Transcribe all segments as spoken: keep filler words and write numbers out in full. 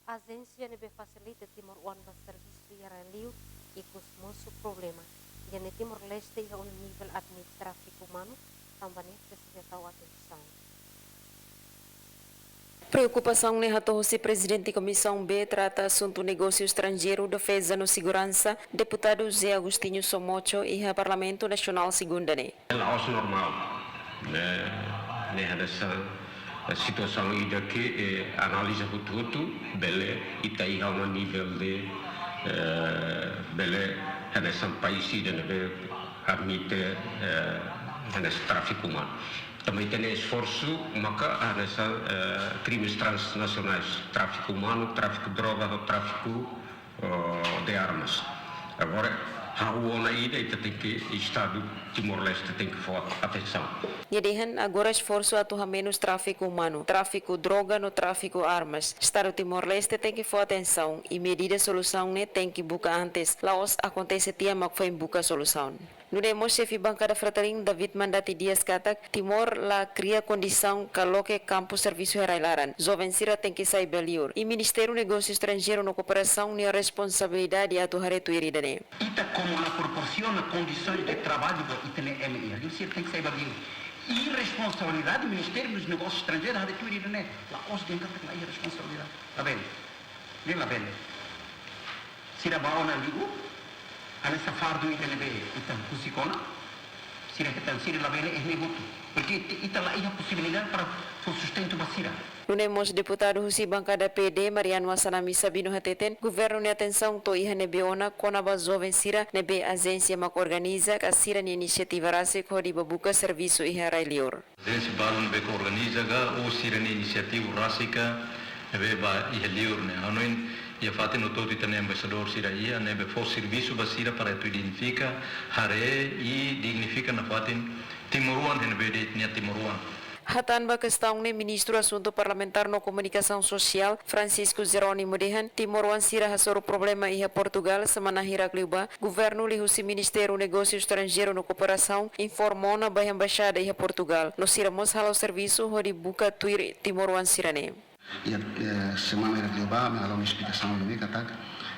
Ajénsia ne'ebé fasilita timoroan ba servisu iha rai-liur ikus mosu problema. Ida-ne'e Timor-Leste iha ona nivel admite tráfiku umanu, tanba ne'e presiza tau atensaun. Preokupasaun ne'e hato'o husi Prezidente Komisaun B trata asuntu negósiu estranjeiru, defeza no seguransa, Deputadu José Agostinho Somocho, iha Parlamentu Nasionál Segunda ne'e. La'ós normál, ne'e, ne'e hanesan, eh, situasaun ida ke, eh, analiza hotu-hotu, bele ita iha ona nivel de, eh, bele hanesan país ida ne'ebé admite, eh, hanesan tráfiku umanu. Tanba ita-nia esforsu maka hanesan, eh, krimes transnasionais, tráfiku umanu, tráfiku droga, tráfiku, eh, de armas. Agora, ha'u ona ida, ita tenke, Estadu Timor-Leste tenke fó atensaun. Nia dehan agora esforsu atu hamenus tráfiku umanu, tráfiku droga no tráfiku armas. Estadu Timor-Leste tenke fó atensaun i medida solusaun ne'e tenke buka antes, la'ós akontese tiha mak foin buka solusaun. Nune'e mós Xefe Bankada Fretilin, David Mandati Dias katak, Timor la kria kondisaun ka loke kampu servisu iha rai-laran. Joven sira tenke sai ba liur. I Ministériu Negósiu Estranjeiru no Kooperasaun nia responsabilidade atu haree tuir ida-ne'e. Ita komu la proporsiona kondisoens de traballu ba ita-nia ema iha liur, sira tenke sai ba liur. I responsabilidade Ministériu dos Negósius Estranjeirus haree tuir ida-ne'e. La'ós dehan katak la iha responsabilidade. Labele. Ne'e labele. Sira bá ona liur, hanesan fardu ida ne'ebé ita husik ona, sira hetan, sira labele iha ne'e hotu. Porke ita, ita la iha posibilidade para fó sustentu ba sira. Nune'e mós Deputadu husi Bankada P D, Mariano Assanami Sabino hateten, Governu nia atensaun to'o iha ne'ebé ona kona-ba joven sira ne'ebé ajénsia mak organiza ka sira-nia inisiativa rasik hodi bá buka servisu iha rai-liur. Ajénsia balun ne'ebé ke organiza ka ou sira-nia inisiativa rasik ka ne'ebé bá iha liur ne'e. Hanoin iha fatin hotu-hotu ita-nia embaixadór sira iha ne'ebé fó servisu ba sira para atu identifika, haree i dignifika nafatin timoroan ne'ebé de'it nia timoroan. Hatán ba kestaun ne'e Ministru Asuntu Parlamentár no Komunikasaun Sosiál, Francisco Jerónimo dehan, timoroan sira hasoru problema iha Portugal semana hirak liubá, Governu liuhusi Ministériu Negósiu Estranjeiru no Kooperasaun informa ona ba embaixada iha Portugal, no sira mós hala'o servisu hodi buka tuir timoroan sira-ne'e. Iha, eh, semana hirak liubá, ami halo esplikasaun ne'e katak,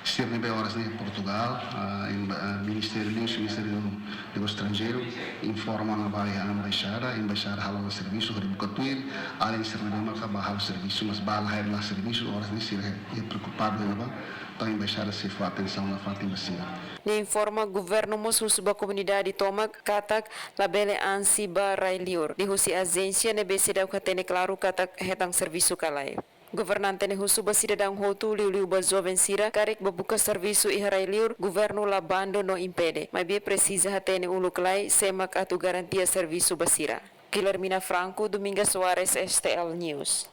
sira ne'ebé oras ne'e Portugal, ah, em-, ah, Ministériu, Ministériu Negósiu Estranjeiru informa ona ba iha embaixada, embaixada halo servisu hodi buka tuir, alin sira ne'ebé maka bá halo servisu, mas bá la iha servisu, oras ne'e sira iha preokupadu ona ba, entaun embaixada sei fó atensaun nafatin ba sira. Nia informa Governu mós husu ba komunidade tomak katak labele ansi bá rai-liur, liuhusi ajénsia ne'ebé seidauk hatene klaru katak hetan servisu ka lae. Governante ne'e husu ba sidadaun hotu, liuliu ba joven sira, karik bá buka servisu iha rai-liur, Governu la bandu no impede, maibé presiza hatene uluk lai sé mak atu garantia servisu ba sira. Guilhermina Franco, Dominga Soares, S T L News.